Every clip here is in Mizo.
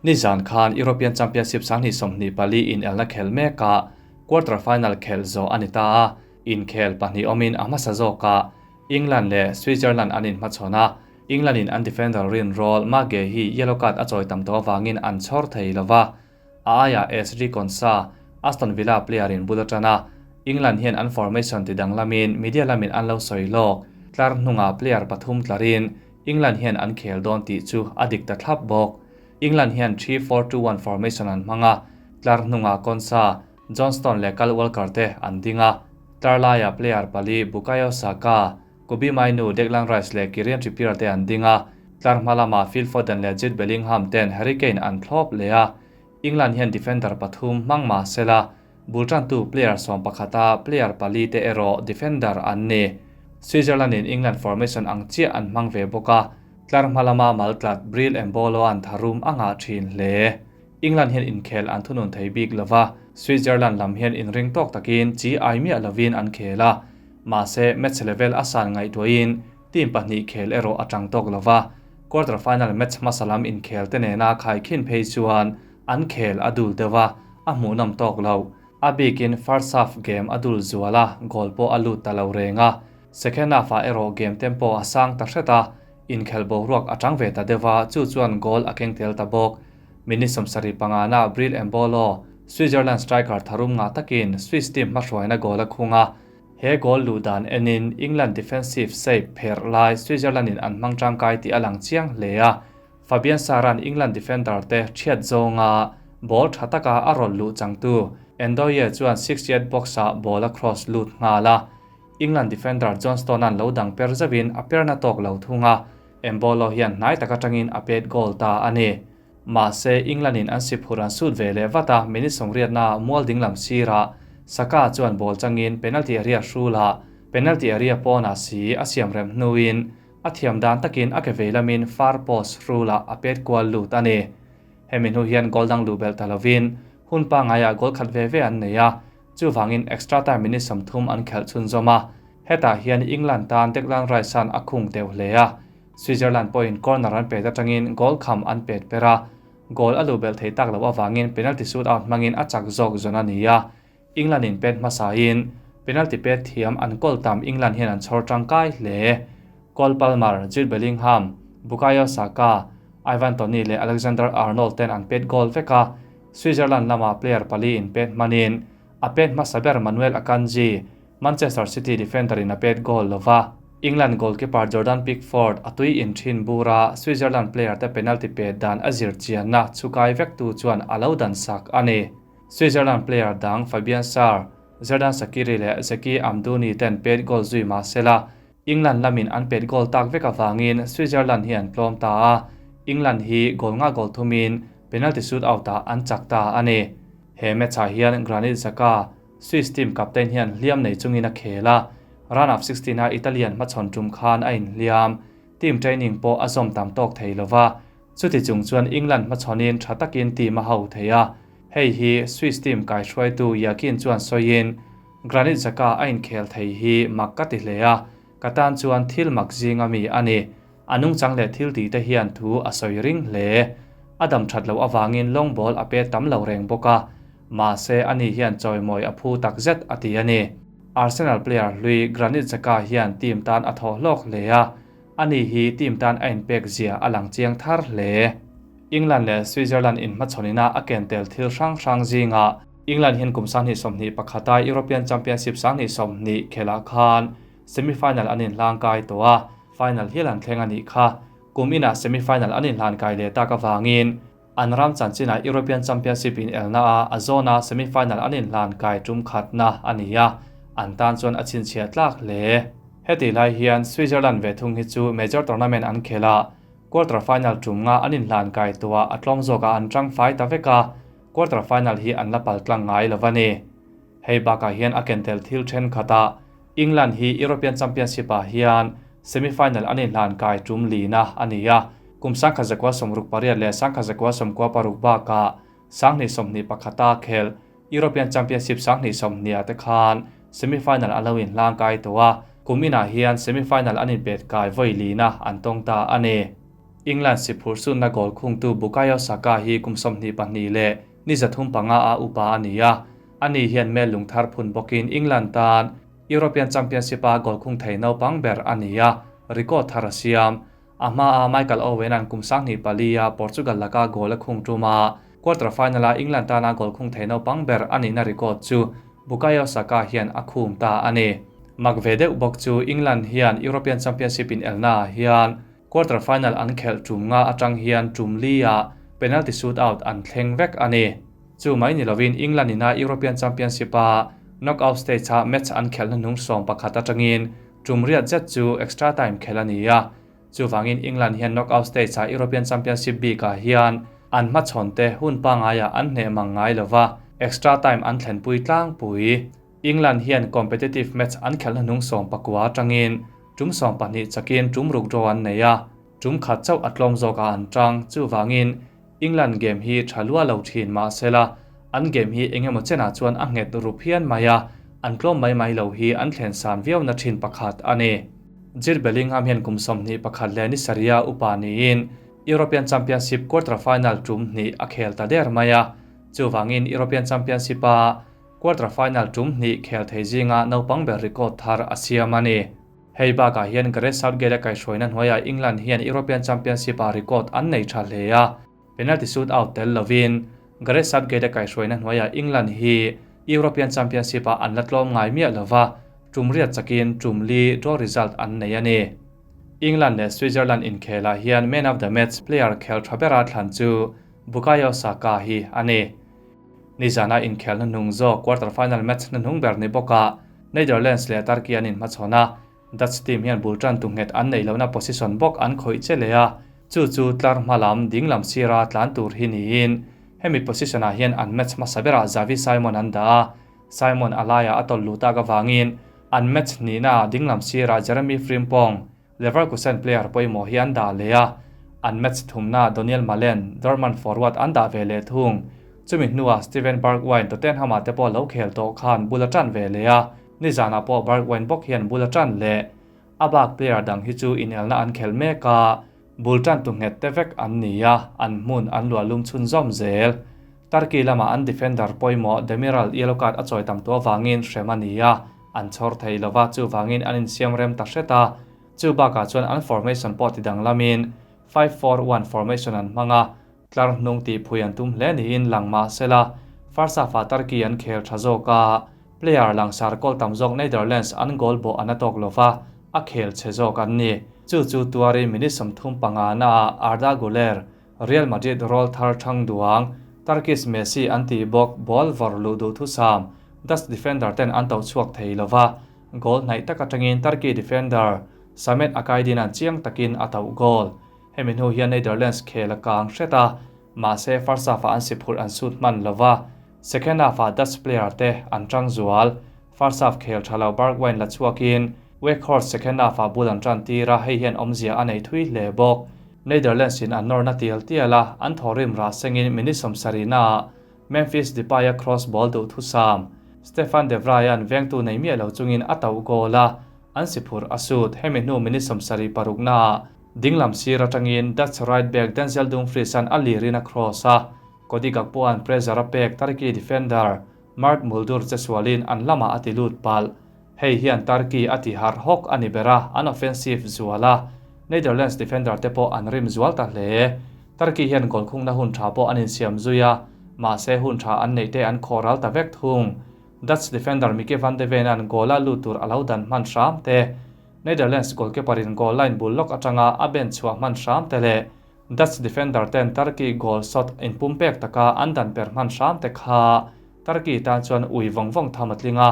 Nizan khan European Championship 2024 inelna khel mekah quarter final khelh zawh a ni ta a, inkhel pahnih awmin a hmasa zawkah England leh Switzerland an inhmachhawn a, England in an defender rinrawl Mage hi yellow card a chawi tam tawh avangin an chhawr thei lo va, a aiah Ezri Konsa, Aston Villa player in bul a tan a, England hian an formation ti danglamin media lamin an lo sawi lawk, tlar hnungah player pathum tlarin England hian an khel dawn tih chu a dik ta thlap bawk. England hian 3-4-2-1 formation an hmang a, tlar hnungah Konsa, Johnston leh Kyle Walker te an ding a, tlar laiah player pali Bukayo Saka, Kobbie Mainoo, Declan Rice leh Kieran Trippier te an ding a, tlar hma lamah Phil Foden leh Jude Bellingham ten Harry Kane an thlawp leh a, England hian defender pathum hmang mah sela, bul tantu player sawmpakhata player pali te erawh defender an ni. Switzerland in England formation ang chiah an hmang ve bawk a, tlar hma lama maltlat Breel Embolo an tharum a ngah thin hle. England hian inkhel an thunun thei bik lova, Switzerland lam hian inring tawk takin chi ai miah lovin an khel a. Mahse, match level a san ngaihtuahin team pahnih khel erawh a tang tawk lova, quarter final match hmasa lam inkhel te nena khaikhin phei chuan an khel a dul deuh a, a hmuhnawm tawk lo. A bikin first half game a dul zual a, goal pawh a lut ta lo reng a. Second half ah erawh game tempo a sang ta hret a, inkhel boruak a tang ve ta deuh a, chu chuan goal a keng tel ta bawk. Minute 75 na Breel Embolo, Switzerland striker tharum nga takin Swiss team hmahruaina goal a khung a. He goal luh dan enin England defensive shape pher lai Switzerland in an hmang tangkai tih a lang chiang hle a. Fabian Schär-a'n England defender te thiat zawnga ball tha taka a rawn luh changtu Ndoye chuan 68 box ah ball a cross lut nghal a. England defender Johnston an lo dang per zauhin a perna tawk lo thung a. Embolo hian hnai taka tangin a pet goal ta a ni. Mahse, England in an siphur an sut ve leh vat a, minute 80 na mual dinglam sirah Saka chuan ball changin penalty area hrula penalty area pawnah si a siam rem hnuin a thiam dan takin a ke vei lamin far post hrula a pet kual lut a ni. Hemi hnu hian goal dang luh belh ta lovin hun pangaiah goal khat ve ve an nei a, chuwangin extra time minute 30 an khelh chhun zawm a. Hetah hian England tan Declan Rice an a khung teuh hle a. Switzerland pawhin corner an pet atangin goal kham an pet per a. Goal a luh belh thei tak lo awangin penalty shoot out hmangin a chak zawk zawn a ni a. England in pet hmasain penalty pet thiam an goal tam England hian an chhawr tangkai hle. Cole Palmer, Jude Bellingham, Bukayo Saka, Ivan Toney leh Alexander Arnold ten an pet goal vek a. Switzerland lama player pali in pet hmanin a pet hmasa ber Manuel Akanji, Manchester City defender in a pet goal lova. England goalkeeper Jordan Pickford a tui in thin bura Switzerland player te penalty pet dan a zir chianna chukai vek tu chuan a lo dan sak a ni. Switzerland player dang Fabian Schär, Xherdan Shaqiri leh Zeki Amdouni ten pet goal zui ma sela. England lamin an pet goal tak vek awangin Switzerland hi an tlawm ta a. England hi goal nga goal thumin penalty shoot out ah an chak ta a ni. He match ah hian Granit Xhaka, Swiss team captain hian hliam nei chungin a khel a. Round of 16 a Italian hmachhawn tum khan a inhliam. Team training pawh a zawm tam tawk thei lova. Chuti chung chuan England hmachhawnin tha takin team a ho thei a. Hei hi Swiss team kai hruaitu Yakin chuan sawiin Granit Xhaka a inkhel thei hi mak ka ti hle a. Ka tan chuan thil mak zinga mi a ni. A nungchang leh thil ti te hian thu a sawi ring hle. A dam that lo awangin long ball a pe tam lo reng bawk a. Mahse ani hian chawimawi a phu tak zet a ti a ni. Arsenal player hlui Granit Xhaka hian team tan a thaw hlawk hle a. Ani hi team tan a inpek zia a lang chiang thar hle. England leh Switzerland in hmachhawnina a ken tel thil hrang hrang zinga England hian kum 2021 a European Championship 2020 khelah khan semi-final an inhlang kai tawh a, final hial an thleng a nih kha. Kum inah semi-final an inhlan kai leh tak awangin an ram chanchina European Championship in elna a a zawna semi-final an inhlan kai tum khatna a ni a, an tan chuan a chhinchhiah tlak hle. Heti lai hian Switzerland ve thung hi chu major tournament an khel a, quarter final tum nga an inhlan kai tawh a, a tlawm zawkah an tang fai ta vek a, quarter final hi an la pal tlang ngai lo a ni. Hei bakah hian a ken tel thil then khata England hi European Championship ah hian semi-final an inhlan kai tum lina a ni a. Kum 1968 leh 1996 bakah 2021 a khel European Championship 2020 te khan semi-final an lo inhlang kai tawh a. Kum inah hian semi-final an inpet kai vawi lina an tawng ta a ni. England si phursunna goal khungtu Bukayo Saka hi kum 22 leh ni 35 a upa a ni a. Ani hian mel lungthar phun bawkin England tan European Championship a goal khung thei naupang ber a ni a, record thar a siam. A hma a Michael Owen an kum 24 a Portugal laka goal a khung tuma quarter final a England tana goal khung thei naupang ber a nihna record chu Bukayo Saka hian a khum ta a ni. Mak ve deuh bawk chu England hian European Championship in elna hian quarter final an khelh tum nga atang hian tum li a penalty shootout an thleng vek a ni. Chu mai ni lovin England ina European Championship a knockout stage a match an khelh na nung som pakhat atangin tum riat zet chu extra time khel a ni a. Chu wangin England hian knockout stage a European Championship bi ka hian an hma chhawn te hun pangaya an hne mang ngai lova extra time an thlen pui tlang pui. England hian competitive match an khelh na nung som pakua atangin tum som pahnih chakin tum ruk draw an nei a, tum khat chauh a tlawm zawk a an tang. Chu wangin England game hi thalua lo thin ma sela an game hi engemaw chena chuan a nget rup hian maya an tlawm mai mai lo hi an thlen san viau na thin pakhat ani. Jude Bellingham hian kum 21 le ni saria upa niin European Championship quarter final tum ni a khel ta der maya. Chu wangin European Championship a quarter final tum ni khel thei zinga naupang ber record thar a siam ani. Hei baka hian Gareth Southgate a kaihhruaina hnuaia England hian European Championship a record an nei tha hle a. Penalty shoot out tel lovin Gareth Southgate a kaihhruaina hnuaia England hi European Championship a an la tlawm ngai miah lova tum riat chakin tum li draw result an nei ani. England leh Switzerland inkhela hian man of the match player khel tha bera thlan chu Bukayo Saka hi ani. Nizana inkhel na nung zo quarter final match na nung ber ni boka Netherlands leh Turkey an in hmachhawna. Dutch team hian bultan tu nget an nei lona position bawk an khawih che le a. Chu chu tlar hmalam dinglam sira tlan tur hi niin hemi position ah hian an match hmasa berah Xavi Simon an dah a. Simon alaya a tawlh luh tak awangin an match nihna dinglam sira Jeremy Frimpong Leverkusen player pawimawh hi an dah leh a. An match thumna Daniel Malen Dortmund forward an dah ve leh thung. Chumi hnuah Steven Bergwijn Tottenham ah te pawh lo khel tawh khan bul a tan ve leh a. Nizana pawh Bergwijn bawk hian bul a tan leh. A bak player dang hi chu inelna an khel mek a, bul tan tu nghet te vek an ni a, an hmun an luah lum chhun zawm zel. Turkey lama an defender pawimawh Demiral yellow card a chawi tam tu awangin hrem a ni a, an chhawr thei lova chu wangin an insiam rem ta hret a. Chu bakah chuan an formation pawh ti dang lamin 5-4-1 formation an hmanga tlar hnung ti phui an tum hle niin langma sela first half ah Turkey an khel tha zawk a, player langsar goal tam zawk Netherlands an goal bawh an atok lova a khel che zawk an ni. Chu chu tuari minute 35 na Arda Güler Real Madrid roll thar thang duang Turkish Messi an ti bawk ball vor lu du thu sam Dutch defender ten an to chuak thei lova goal hnaih tak atangin Turkey defender Samet Akaydin an chiang takin a to goal. Hemi hnu hian Netherlands khel a kang hreta mahse first half ah an si phurh an sut hman lova second half ah Dutch player te an tang zual. First half khel thalo Bergwijn la chuakin Weghorst second half ah bul an tan tira hei hian awmzia a nei thui hle bawk. Netherlands in an nawrna tial tial a an thorim ra sengin minute 70 na Memphis Depay a cross ball duh thu sam Stefan de Vrij an vengtu nei miah lo chungin a to goal a an si phur a sut. Hemi hnu minute 76 na dinglam sir atangin Dutch right back Denzel Dumfries an a lirin a cross a Cody Gakpo an pressure a pek Turkey defender Mert Muldur che sualin an lama a ti lut pal. Hei hian Turkey a ti har hawk ani bera an offensive zuala Netherlands defender te pawh an rim zual ta hle. Turkey hian goal khung na hun tha pawh an insiam zuia mahse hun tha an nei te an khawral ta vek thung. Dutch defender Mickey van de Ven an goal a lut tur alo dan hman hram te. Netherlands goalkeeper in goal line bul lawk atanga a ben chhuah hman hram te le Dutch defender ten Turkey goal shot in pumpek taka an dan per hman hram te kha Turkey tan chuan ui vawng vawng tham atlinga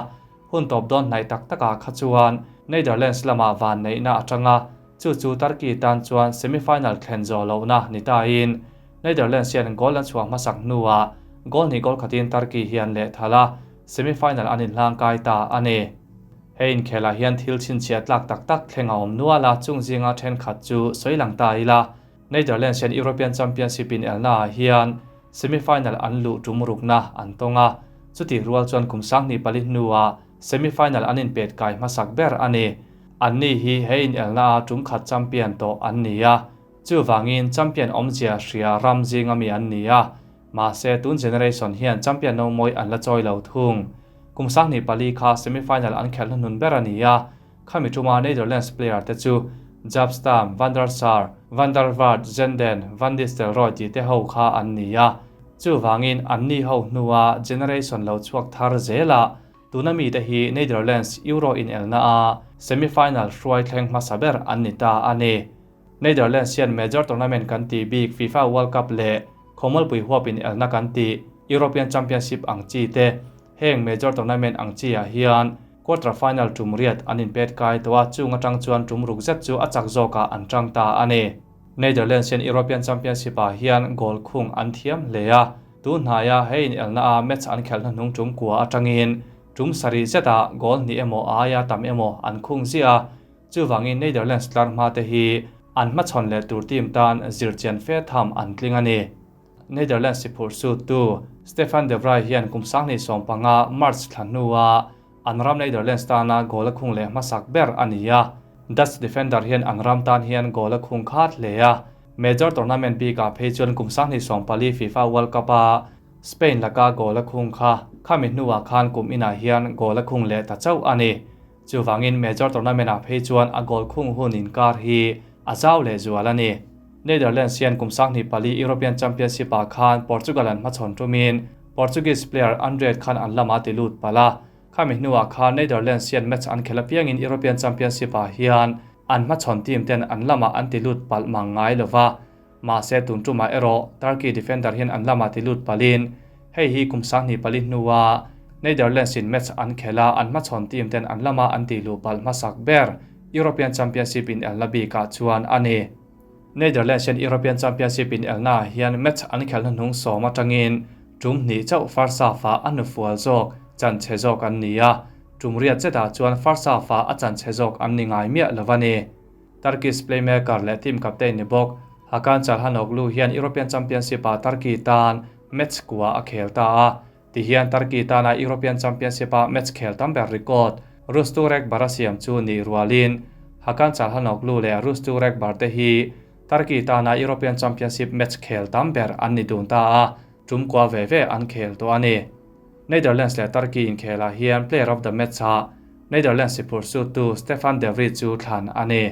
hun top dawn hnai tak taka kha chuan Netherlands lama van neihna atanga chu chu Turkey tan chuan semifinal thlen zo lo na ni ta in Netherlands hian goal an chhuah hmasak hnuah goal ni goal khatin Turkey hian leh thala semifinal an inhlang kai ta ani. Hei inkhela hian thil chhinchhiah tlak tak tak thleng a awm nuala chung zinga thenkhat chu sawilang ta ila Netherlands hian European Championship in elna ah hian semifinal an luh tum rukna an tonga chuti rual chuan kum 24 hnuah semifinal an inpet kai hmasak ber ani. An ni hi hei in elna a tum khat champion to an ni a. Chuvangin champion awmzia hria ram zinga mi an ni a, mahse tun generation hian champion no mawi an la chawi lo thung. Kum 24 kha semi-final an khelh hnuhnun ber a ni a, khami tuma Netherlands player te chu Jaap Stam, Van der Sar, Van der Vaart, Zenden, Van Nistelrooy tih te ho kha an ni a. Chuvangin anni ho hnua generation lo chhuak thar zela tuna mite hi Netherlands Euro inelna a semi-final hruai thleng hmasa ber an ni ta a ni. Netherlands hian major tournament kan tih bik FIFA World Cup leh khawmualpui huap inelna kan tih European Championship ang chi te heng major tournament ang chi ah hian quarter final tum riat an inpet kai tawh a, chung atang chuan tum ruk zet chu a chak zawkah an tang ta a ni. Netherlands hian European Championship ah hian goal khung an thiam hle a, tun hnaia he inelna a match an khelhna hnung tum kua atangin tum sarih zetah goal hnih emaw aia tam emaw an khung ziah a, chuvangin Netherlands tlar hma te hi an hmachhawn leh tur team tan zirchian fe tham an tling a ni. Netherlands siphurh suttu Stefan de Vrij hian kum 2015 March thla hnua an ram Netherlands tana goal a khung leh hmasak ber a ni a. Dutch defender hian an ram tan hian goal a khung khat hle a. Major tournament bikah phei chuan kum 2014 FIFA World Cup a Spain laka goal a khung kha khami hnuah khan kum inah hian goal a khung leh ta chauh a ni. Chuvangin major tournament ah phei chuan a goal khung hun inkar hi a zau leh zual a ni. Netherlands hian kum 24 European Championship ah khan Portugal an hmachhawn tumin Portuguese player Andre khan an lama ti lut pala. Khami hnuah khan Netherlands hian match an khela piangin European Championship ah hian an hmachhawn team ten an lama an ti lut pal mang ngai lova. Mahse tun tuma erawh Turkey defender hian an lama ti lut palin hei hi kum 24 hnuah Netherlands in match an khela an hmachhawn team ten an lama an ti lu pal hmasak ber European Championship in elna bikah chuan a ni. Netherlands hian European Championship in elna hian match an khelna hnung sawm atangin tum hnih chauh first half ah a hnufual zawk chan che zawk an ni a, tum riat zetah chuan first half ah a chan che zawk an ni ngai miah lo a ni. Turkish playmaker leh team captain ni bawk Hakan Calhanoglu hian European Championship ah Turkey tan match kua a khel ta a, ti hian Turkey tana European Championship ah match khel tam ber record Rustu Rekbar a siam chu ni rualin Hakan Calhanoglu leh Rustu Rekbar te hi Turkey tana European Championship match khel tam ber an ni dun ta a, tum kua ve ve an khel tawh a ni. Netherlands leh Turkey inkhelah hian player of the match ah Netherlands siphurh suttu Stefan de Vrij chu thlan a ni.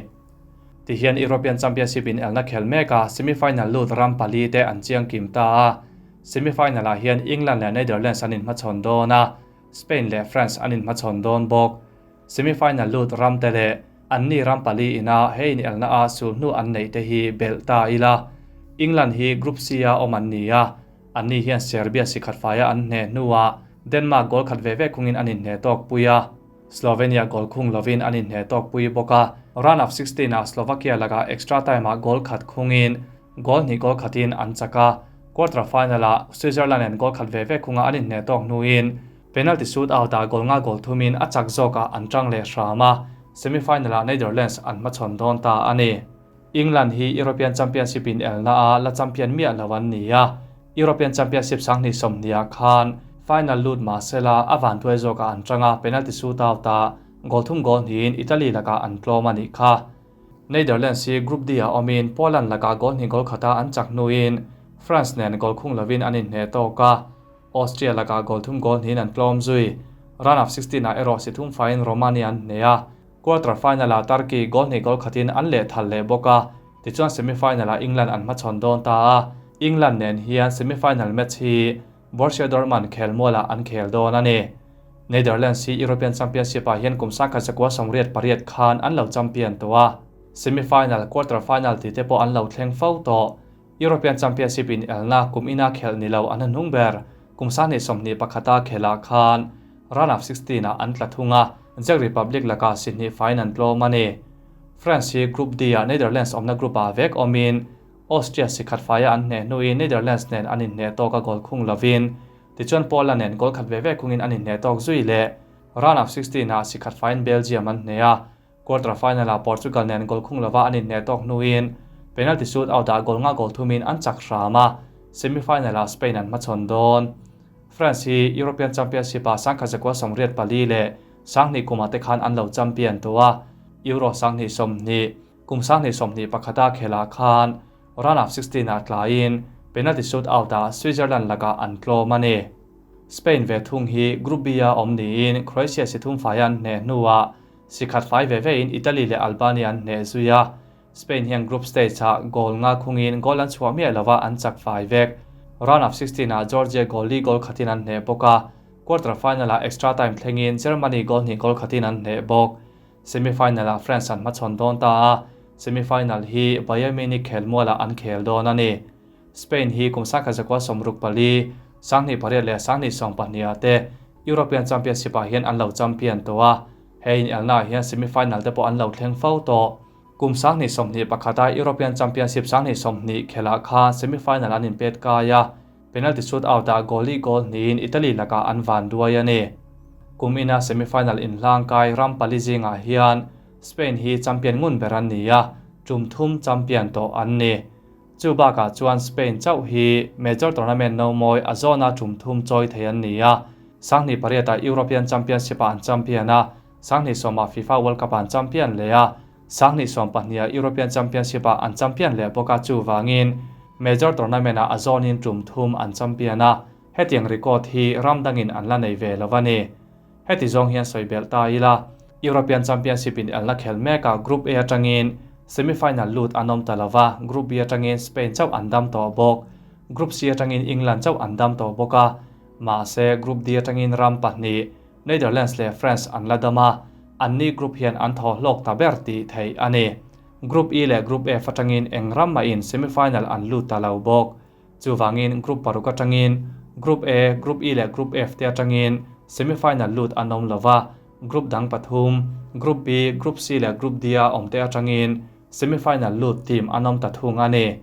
Ti hian European Championship in elna khel mek a semi-final lut ram pali te an chiang kim ta a. Semi-final ah hian England leh Netherlands an inhmachhawn dawn a, Spain leh France an inhmachhawn dawn bawk. Semi-final lut ram te leh anni ram pali ina he in elna a sul hnu an nei te hi belh ta ila. England hi Group C a awm an ni a, anni hian Serbia sikhat faia an hne hnuah Denmark goal khat ve ve khungin an inhne tawk pui a, Slovenia goal khung lovin an inhne tawk pui bawk a. Round of 16 ah Slovakia laka extra time ah goal khat khungin goal hnih goal khatin an chak a, quarter final ah Switzerland in goal khat ve ve khunga an inhne tawk hnuin penalty shoot out ah goal nga goal thumin a chak zawkah an tang leh hram a, semi final ah Netherlands an hmachhawn dawn ta a ni. England hi European Championship in elna a la champion miah lo an ni a, European Championship 2020 ah khan final lut mahsela a van tuai zawkah an tanga penalty shoot out ah goal thum goal hnihin Italy lakah an tlawm a nih kha. Netherlands hi Group D ah awmin Poland lakah goal hnih goal khata an chak hnuin France nen goal khung lovin an inhne tawk a, Austria lakah goal thum goal hnihin an tlawm zui. Round of 16 ah erawh si thum faiin Romania an hne a, quarter final ah Turkey goal hnih goal khatin an leh thal leh bawk a, tichuan semi final ah England an hmachhawn dawn ta a, England nen hian semi final match hi Borussia Dortmund khel mualah an khel dawn a ni. Netherlands hi European Championship ah hian kum 1988 khan an lo champion tawh a, semi final, quarter final ti te pawh an lo thleng fo tawh. European Championship in elna kum ina khel ni lo an hnung ber kum 2021 a khelah khan round of 16 ah an tla thung a, Czech Republic laka Sydney fine an tlawm a ni. France hi Group D ah Netherlands awmna group ah vek awmin Austria sikhat faia an hne hnuin Netherlands nen an inhne tawk a goal khung lovin tichuan Poland nen goal khat ve ve khungin an inhne tawk zui leh round of 16 ah sikhat faiin Belgium an hne a, quarter final ah Portugal nen goal khung lova an inhne tawk hnuin penalty shoot out ah goal nga goal thumin an chak hram a, semi final ah Spain an hmachhawn dawn. France hi European Championship ah 1984 leh 20 kuma te khan an lo champion tawh a, Euro 2020. Kum 2021 a khelah khan round of 16 ah tlaiin penalty shootout-ah Switzerland lakah an tlawm a ni. Spain ve thung hi Group B-a awm niin Croatia si thum fai an hneh hnuah si khat fai ve vein Italy leh Albania an hneh zui a. Spain hian group stage-ah goal nga khungin goal an chhuah miah lova an chak fai vek. Round of 16 ah Georgia goal li goal khatin an hneh bawk a, quarter final-ah extra time thlengin Germany goal hnih goal khatin an hneh bawk. Semi-final-ah France an hmachhawn dawn ta a, semi-final hi Bayern Munich khelmualah an khel dawn a ni. Spain hi kum 1964, 28 leh 2020 ah te European Championship-ah hian an lo champion tawh a, he inelnaah hian semi-final te pawh an lo thleng fo tawh. Kum 2021 a European Championship 2020 khelah khan semi-final an inpet kai a, penalty shootout-ah goal-i goal hnihin Italy lakah an van duai a ni. Kum ina semi-final inhlang kai ram pali zingah hian Spain hi champion ngun ber an ni a, tum thum champion tawh an ni. Chu bakah chuan Spain chauh hi major tournament no mawi a zawna tum thum chawi thei an ni a, 2008 ah European Championship-ah an champion a, 2010 ah FIFA World Cup-ah an champion leh a, 2020 ah European Championship-ah an champion leh bawk a, chuvangin major tournament-ah a zawnin tum thum an champion a, hetiang record hi ram dangin an la nei ve lo a ni. Heti zawng hian sawi belh ta ila, European Championship in elna khel mekah Group A atangin semi-final lut an awm ta lova, Group B atangin Spain chauh an dam tawh bawk. Group C atangin England chauh an dam tawh bawk a, mahse Group D atangin ram pahnih, Netherlands leh France an la dam a, anni group hian an thaw hlawk ta ber tih theih a ni. Group E leh Group F atangin eng ram mahin semi-final an lut ta lo bawk. Chuvangin Group paruk atangin Group A, Group E leh Group F te atangin semi-final lut an awm lova, Group dang pathum, Group B, Group C leh Group D a awm te atangin semi-final lut team an awm ta thung a ni.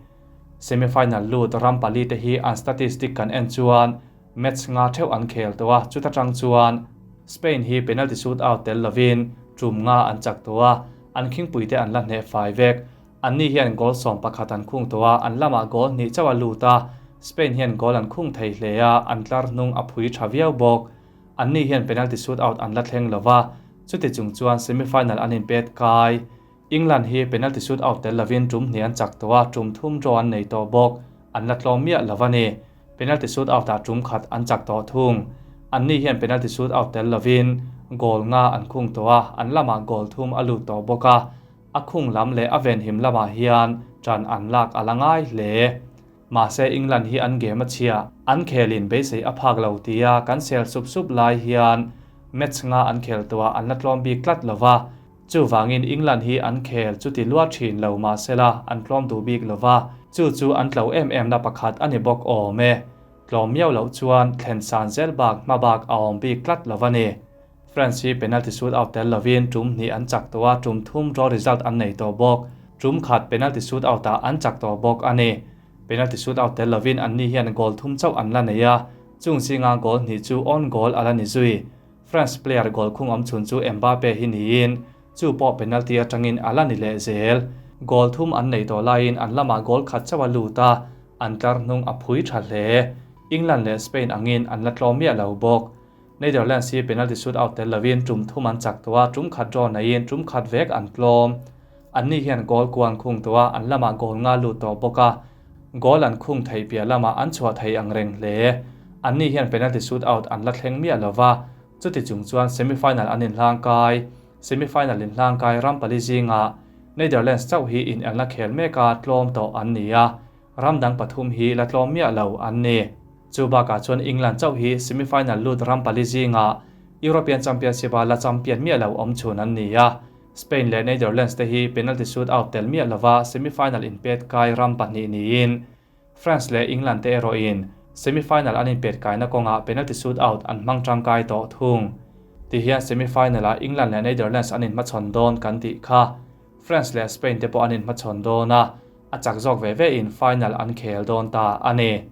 Semi-final lut ram pali te hi an statistic kan en chuan match nga theuh an khel tawh a, chuta tang chuan Spain hi penalty shootout tel lovin tum nga an chak tawh a, an khingpui te an la hneh fai vek. Anni hian goal 11 an khung tawh a, an lamah goal hnih chauh a lut a, Spain hian goal an khung thei hle a, an tlar hnung a phui tha viau bawk. Anni hian penalty shootout an la thleng lova, chuti chung chuan semi-final an inpet kai. England hi penalty shootout tel lovin tum hnih an chak tawh a, tum thum draw an nei tawh bawk, an la tlawm miah lo a ni. Penalty shootout-ah tum khat an chak tawh thung. Anni hian penalty shootout tel lovin goal nga an khung tawh a, an lamah goal thum a lut tawh bawk a. A khung lam leh a venhim lamah hian ṭan an lak a la ngai hle. Mahse England hi an game a chhia, an khelin beisei a phak lo tia kan sel sup sup lai hian match nga an khel tuah an la tlawm bik tlat lova. Chuvangin England hi an khel chuti lua thin lo mahsela an tlawm duh bik lova, chu chu an tlo em em na pakhat a ni bawk awm e. Tlawm miau loh chuan thlen san zel bak hma bak a awm bik tlat lova ni. France hi penalty shootout tel lovin tum hnih an chak tawh a, tum thum draw result an nei tawh bawk. Tum khat penalty shootout-ah an chak tawh bawk a ni. Penalty shootout tel lovin anni hian goal thum chauh an la nei a, chung zinga goal hnih chu own goal a la ni zui. France player goal khung awm chhun chu Mbappe hi niin, chu pawh penalty atangin a la ni leh zel. Goal thum an nei tawh laiin an lamah goal khat chauh a lut a, an tlar hnung a phui tha hle. England leh Spain angin an la tlawm miah lo bawk. Netherlands hi penalty shootout tel lovin tum thum an chak tawh a, tum khat draw neiin tum khat vek an tlawm. Anni hian goal kuan khung tawh a, an lamah goal nga lut tawh bawk a, goal an khung thei piah lamah an chhuah thei ang reng hle. Anni hian penalty shootout an la thleng miah lova, chuti chung chuan semi-final an inhlang kai. Semi-final inhlang kai ram pali zingah Netherlands chauh hi inelna khel meka tlawm tawh an ni a, ram dang pathum hi la tlawm miah lo an ni. Chu bakah chuan England chauh hi semi-final lut ram pali zingah European Championship-a la champion miah lo awm chhun an ni a. Spain leh Netherlands te hi penalty shootout tel miah lova semi-final inpet kai ram pahnih niin France leh England te erawhin semi-final an inpet kaina kawngah penalty shootout an hmang tangkai tawh thung. Tihian semi-final-ah England leh Netherlands an inhmachhawn dawn kan tih kha. France leh Spain te pawh an inhmachhawn dawn a, a chak zawk ve vein final an khel dawn ta a ni.